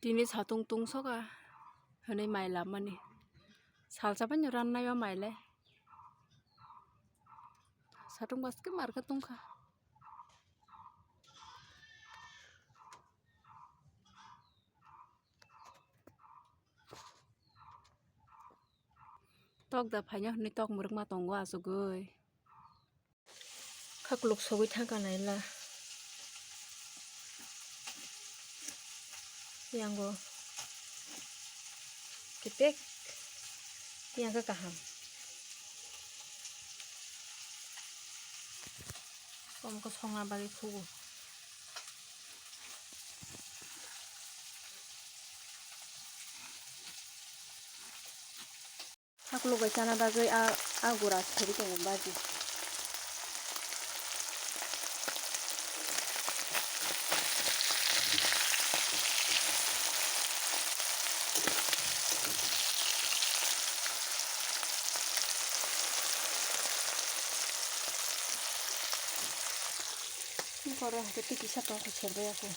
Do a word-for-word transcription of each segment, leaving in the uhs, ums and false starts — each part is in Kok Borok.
Tini satung tungsoka hwnwi mai labmani. Salsa bai no rannai o mai le. Satung baske market tungkha. Tok da phaina hwnwi tok mwrwkma tongo achugwi. Khakluk sogwi thangkha naila. Yango kipek yangkha kaham. Komko songna bagwi khugo. Khakluk bai chana bagwi a, a gura siri tongo baji. Koro hwnkhe twi kisa tongkhe serbai ya khe.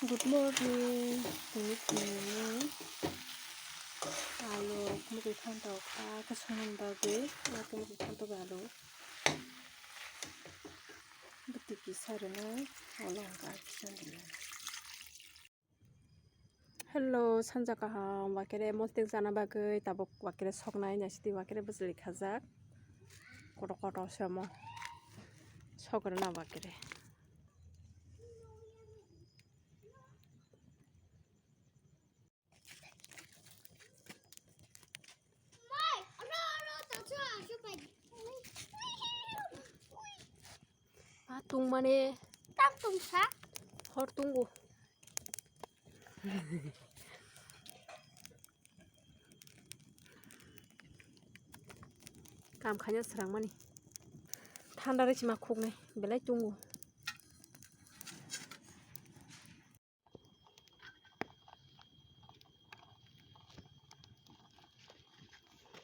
Good morning. Tini tini alu mugwi phantok kha songmani bagwi, mugwi phantok alu bwtwi kisa rwnai, olo hwnkhe a kisa rwnai. Hello, sanja kaham, wakere mosting chana bagwi tabuk wakere soknai naisidi wakere bwchwlwi khajak. Koto koto se omo sok rwna wakere. Ma tungmani. Tam tungsa. Hor tungo. Kam khaina swrangmani. Thanda rw sima khuknai belai tungo.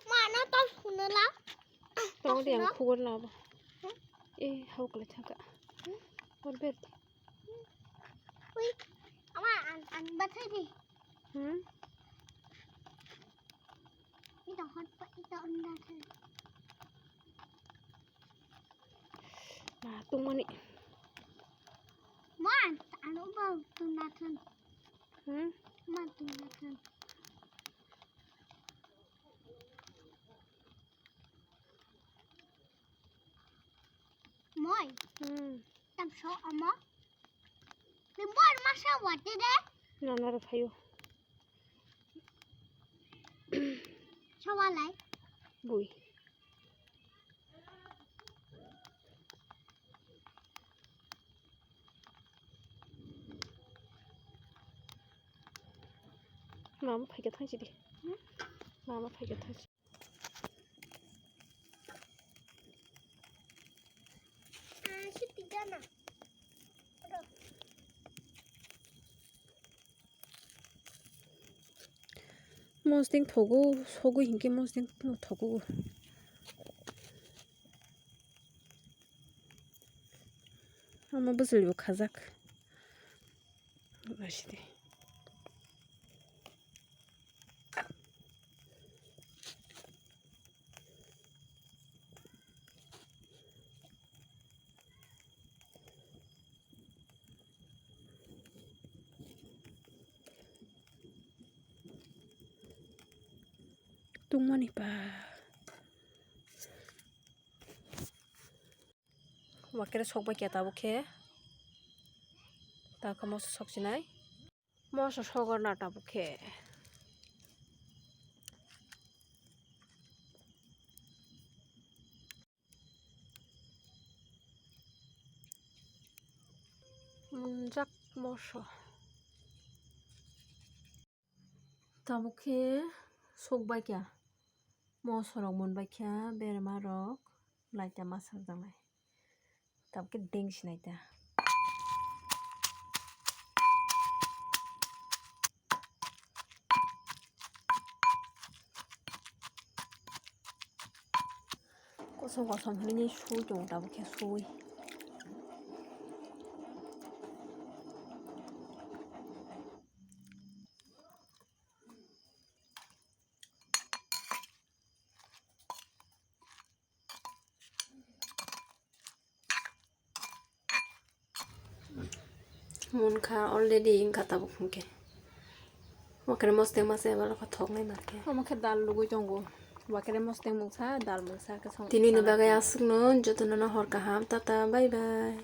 Ma, no tos kuno la. Tong di ang khugor na ba. Hmm? Eh, hau kala thaka. Hmm? Hor ber di. Ui, ama, ang, ang bathai di. Hmm? Ito hot pa, ito ang bathai. Ma, tungmani. Ma, ano ba tunathun. Hmm? Ma, tunathun. Moi. Hmm. Tam so ama. Ni bor masa wate de. Nana ro phayo. Sawalai. Bui. Mama phaikha thangsi di. Hmm? Mama phaikha thangsi. Ah, si tiga na. Aduh. Mosdeng thogo, sogwi hinkhe mosdeng no thogo. Ama bwswlwi bo khajak. Naisidi. Tungmani ba. Wakere sok bai khe tabuk khe. Ta khe moso sok sinai. Moso sogor na tabuk khe. Munjak moso. Tabuk khe sokbai kha. Moso rok munbai kha, berma rok laita ma sakjaknai. Tabuk khe deng sinai ta. Kosom kosom hinwi sui tongo tabuk khe sui. Munkha already wngkha tabuk hinkhe. Wakre mosteng masa eba lokha thoknai mankhe. Omo khe dal lugui tongo. Wakre mosteng mungsa, dal mungsa khe song. Tini ni bagwi aswkno jotono no hor kaham. Tata, bye bye.